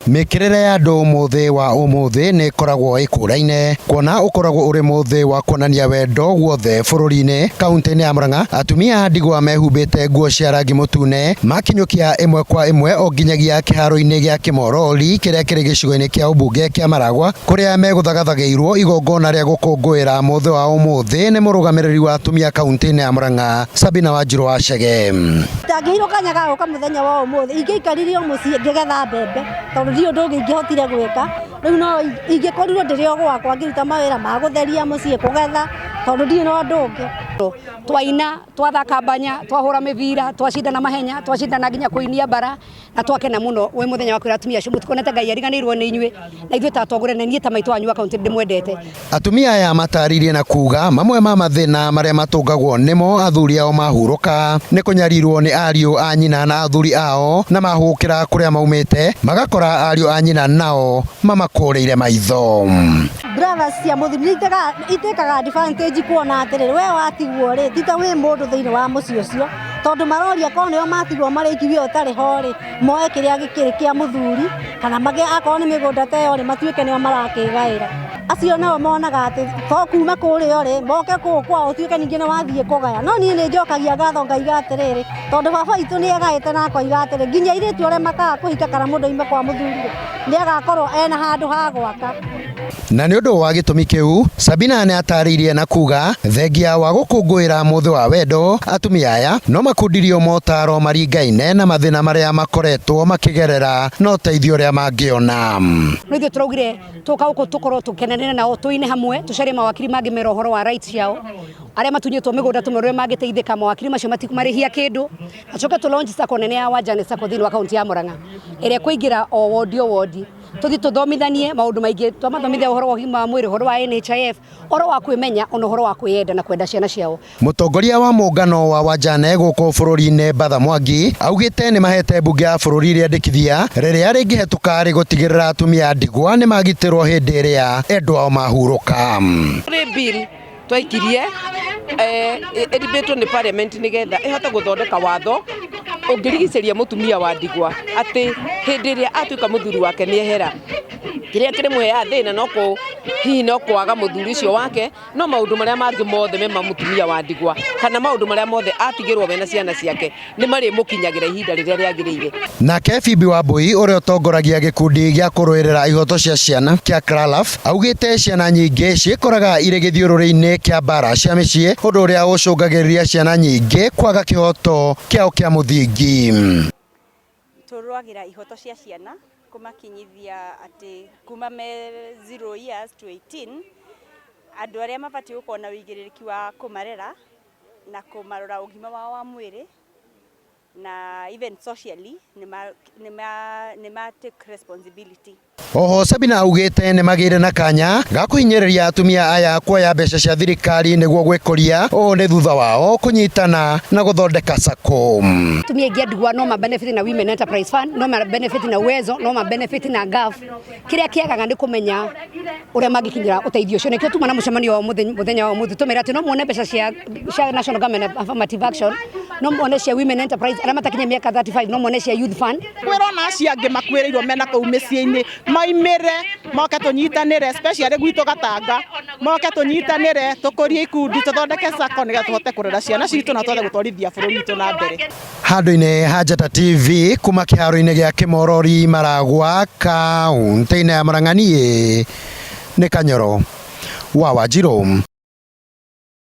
Mĩkĩrĩre ya andũ mũthĩ wa ũmũthĩ nĩ ĩkoragwo ĩkũraine kuona ũkoragwo ũrĩ mũthĩ wa kuonania wendo guothe bũrũri-inĩ. Kaunti-inĩ ya Murang'a atumia a ndigwa mehumbĩte nguo cia rangi mũtune makinyũkia ĩmwe kwa ĩmwe o nginyagia kĩharo-inĩ gĩa Kĩmorori kĩrĩa kĩrĩ gĩcigo-inĩ kĩa ũmbunge kĩa Maragwa kũrĩa megũthagathagĩirwo igongona rĩa gũkũngũĩra mũthĩ wa ũmũthĩ nĩ mũrũgamĩrĩri wa atumia kaunti-inĩ ya Murang'a Sabina Wanjirũ wa Chege. Ndangĩheirwo kanya ga gũka mũthenya wa ũmũthĩ ingĩaikarire o mũciĩ ngĩgetha mbembe tondũ ndirĩ ũndũ ũngĩ ingĩhotire gwĩka. Rĩu no ingĩkorirwo ndĩrĩ o gwakwa ngĩruta mawĩra ma gũtheria mũciĩ, kũgetha tondũ ndirĩ na ũndũ ũngĩ. Twaina, twathaka mbanya, twahũra mĩbira, twacindana mahenya, twacindana nginya kũinia mbara na twakena mũno wĩ mũthenya wa kwĩra atumia acio mũtikone ta Ngai ariganĩirwo nĩ inyuĩ na ithuĩ ta atongoria na niĩ ta maitũ wanyu wa kaunti ndĩmwendete. Atumia aya matarĩirie na kuuga mamwe ma mathĩna marĩa matũngagwo nĩmo athuri ao mahurũka nĩ kũnyarirwo nĩ ariũ a nyina na athuri ao na mahũgũkĩra kũrĩa maumĩte magakora ariũ a nyina nao mamakũrĩire maitho. Brothers cia mũthuri nĩ itĩkaga advantage kuona atĩrĩrĩ we watigwo rĩ ti ta wĩ mũndũ thĩinĩ wa mũciĩ ũcio tondũ maroria korwo nĩo matigwo marĩ aiki we ũtarĩ ho rĩ moe kĩrĩa gĩkĩrĩ kĩa mũthuri kana akorwo nĩ mĩgũnda ta ĩyo rĩ matuĩke nĩo marakĩgaĩra. Acio nao monaga atĩ to kuma kũrĩa ũrĩ moke kũu kwao ũtuĩke ningĩ nĩ wathiĩ kũgaya. No niĩ nĩ njokagia ngatho ngaiga atĩrĩrĩ, tondũ baba witũ nĩ agaĩte na akoiga atĩrĩ, nginya airĩtu arĩa makaga kũhika kana mũndũ aime kwa mũthuri rĩ, nĩ agakorwo ena handũ ha gwaka. Na nĩ ũndũ wa gĩtũmi kĩu, Sabina nĩ atarĩirie na kuga thengia wa gũkũngũĩra mũthĩ wa wendo, atumia aya no makundirio motaro maringaine na mathĩna marĩa makoretwo makĩgerera na ũteithio ũrĩa mangĩona. No ithuĩ tũraugire tũka gũkũ tũkorwo tũkenanĩre nao tũine hamwe tũcarie mawakiri mangĩ mera ũhoro wa rights ciao arĩa matunyĩtwo mĩgũnda tũmere ũrĩa mangĩteithĩka mawakiri macio matikũmarĩhia kĩndũ na tũcoke tũ launch sacco nene ya Wajane Sacco thĩinĩ wa kaunti ya Murang'a ĩrĩa ĩkũingĩra o wondi o wondi tũthiĩ tũthomithanie maũndũ maingĩ twamathomithia ũhoro wa ũgima wa mwĩrĩ ũhoro wa NHIF ũhoro wa kwĩmenya ona ũhoro wa kwĩyenda na kwenda ciana ciao. Mũtongoria wa mũngano wa Wajane gũkũ bũrũri-inĩ Batha Mwangi augĩte nĩ mahete mbunge ya bũrũri rĩandĩkithia rĩrĩa rĩngĩhetũka rĩgũtigĩrĩra atumia a ndigwa nĩ magitĩrwo hĩndĩ ĩrĩa endwa ao mahurũka. Kũrĩ bill twaikirie ĩribĩtwo nĩ parliament nĩgetha ĩhote gũthondeka watho ũngĩrigicĩria mũtumia wa ndigwa atĩ hĩndĩ ĩrĩa atuĩka mũthuri wake nĩ ehera kĩrĩa kĩrĩmũheaga thĩna no kũ hihi no kwaga mũthuri ũcio wake no maũndũ marĩa mangĩ mothe me ma mũtumia wa ndigwa kana maũndũ marĩa mothe atigĩrwo we na ciana ciake nĩ marĩmũkinyagĩra ihinda rĩrĩa rĩagĩrĩire. Nake Phoebe Wambui ũrĩa ũtongoragia gĩkundi gĩa kũrũĩrĩra ihoto cia ciana kĩa Kralaf augĩte ciana nyingĩ ciĩkoraga irĩ gĩthiũrũrĩ-inĩ kĩa mbara cia mĩciĩ ũndũ ũrĩa ũcũngagĩrĩria ciana nyingĩ kwaga kĩhoto kĩao kĩa mũthingi. Tũrũagĩra ihoto cia ciana kũmakinyithia atĩ kuma me 0 years to 18 andũ arĩa mabatiĩ gũkorwo na ũigĩrĩrĩki wa kũmarera na kũmarora ũgima wao wa mwĩrĩ na even socially nĩ ma take responsibility. Oho Sabina augĩte nĩ magĩire na kanya ga kũhinyĩrĩria atumia aya kuoya mbeca cia thirikari nĩguo gwĩkũria, ũũ nĩ thutha wao kũnyitana na gũthondeka sacco. Atumia aingĩ a ndigwa no ma benefit na Women Enterprise Fund, no ma benefit na Uwezo, no ma benefit na GAF. Kĩrĩa kĩagaga nĩ kũmenya ũrĩa mangĩkinyĩra ũteithio ũcio. Nĩkĩo tuma na mũcemanio wa mũthenya wa ũmũthĩ tũmere atĩ no muone mbeca cia National Government Affirmative Action, no muone cia Women Enterprise arĩa matakinyia mĩaka 35, no muone cia Youth Fund. Kwĩra ona acio angĩ makuĩrĩirwo mena kũu mĩciĩ-inĩ maimĩre moke tũnyitanĩre especially gwitũ Gatanga moke tũnyitanĩre tũkũrie ikundi tũthondeke sacco nĩgetha tũhote kũrera ciana citũ na tũhote gũtwarithia bũrũri witũ na mbere. Handũ-inĩ ha Njata TV kuma kĩharo-inĩ gĩa Kĩmorori Maragwa kaunti-inĩ ya Murang'a niĩ nĩ Kanyoro wa Wanjirũ.